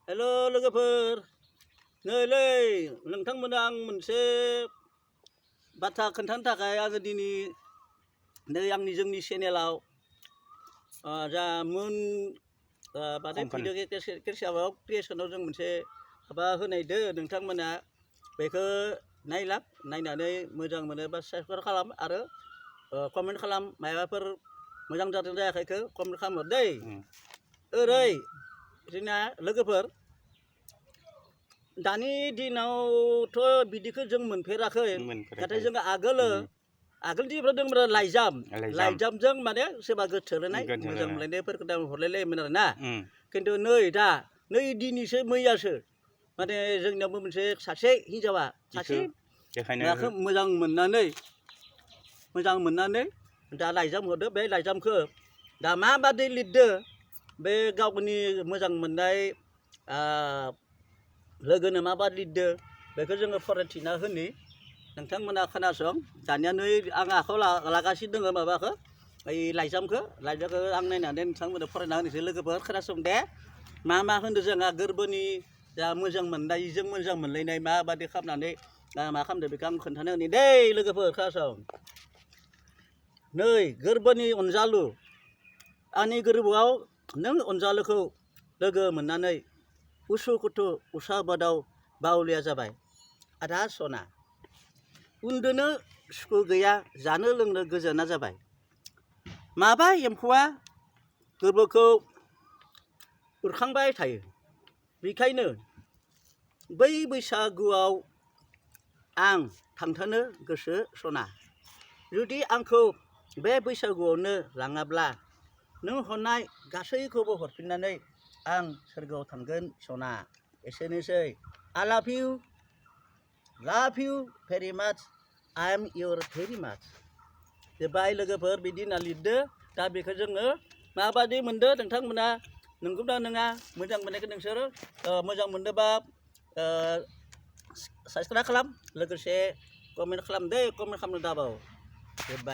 hello लोगोफोर नैलै नोंथांमोननो आं मोनसे बाथ्रा खोन्थानो थाखाय आङो दिनै नै आंनि जोंनि चेनेलाव जा मुन बादै भिडिअ केसेटआव क्रिएसनाव जों मोनसे माबा होनायदो नोंथांमोना बेखौ नायनानै मोजां मोनो बा साबस्क्राइब खालाम आरो कमेन्ट खालाम माबाफोर मोजां जादों जायाखैखौ कमेन्ट खालामहर दै ओरै जोंना लोगोफोर दानि दिनावथ' बिदिखौ जों मोनफेराखै नाथाय जों आगोलनिफ्राय दंमोन लाइजामजों माने सोरबा गोथोलायनाय मोजां मोनलायनायफोरखौ हरलायलायोमोन आरोना खिन्थु नै दिनैसो मैयासो माने जोंनियावबो मोनसे सासे हिनजावा सासे नाखौ मोजां मोननानै दा लाइजाम हरदो बे लाइजामखौ दा माबादि लिरदो बे गावनि मोजां मोननाय लोगोनो माबादि लिरदो बेखौ जोङो फरायथिना होनि नोंथांमोना खोनासं दानिया नै आं आखायाव लागासिनो दङ माबाखौ ओइ लाइजामखौ आं नायनानै नोंथांमोननो फरायना होनोसै लोगोफोर खोनासं दे मा होनदों जोंहा गोरबोनि जा मोजां मोननायजों मोजां मोनलायनाय माबादि खालामनानै मा खालामदों बेखौ आं खोन्थानो होनि दै लोगोफोर खोनासं नै गोरबोनि अनजालु आंनि गोरबोआव नों अनजालुखौ लोगो मोननानै उसु खुथु उसा बादाव बावलिया जाबाय आदा सना उन्दुनो सुखु गैया जानो लोंनो गोजोना जाबाय माबा एम्फौआ गोरबोखौ उरखांबाय थायो बेखायनो बै बैसागुआव आं थांथारनो गोसो सना जुदि आंखौ बे बैसागुआवनो लाङाब्ला नों हरनाय गासैखौबो हरफिननानै आं सोरगोआव थांगोन सना एसेनोसै I love you very much I am your very much जोब्बाय लोगोफोर बिदि होनना लिरदो दा बेखौ जोङो माबादि मोनदो नोंथांमोना नंगौना नङा मोजां मोननायखौ नोंसोरो मोजां मोनदोंबा साबस्क्राइब खालाम लोगोसे कमेन्ट खालाम दै कमेन्ट खालामनो दाबाव जोब्बाय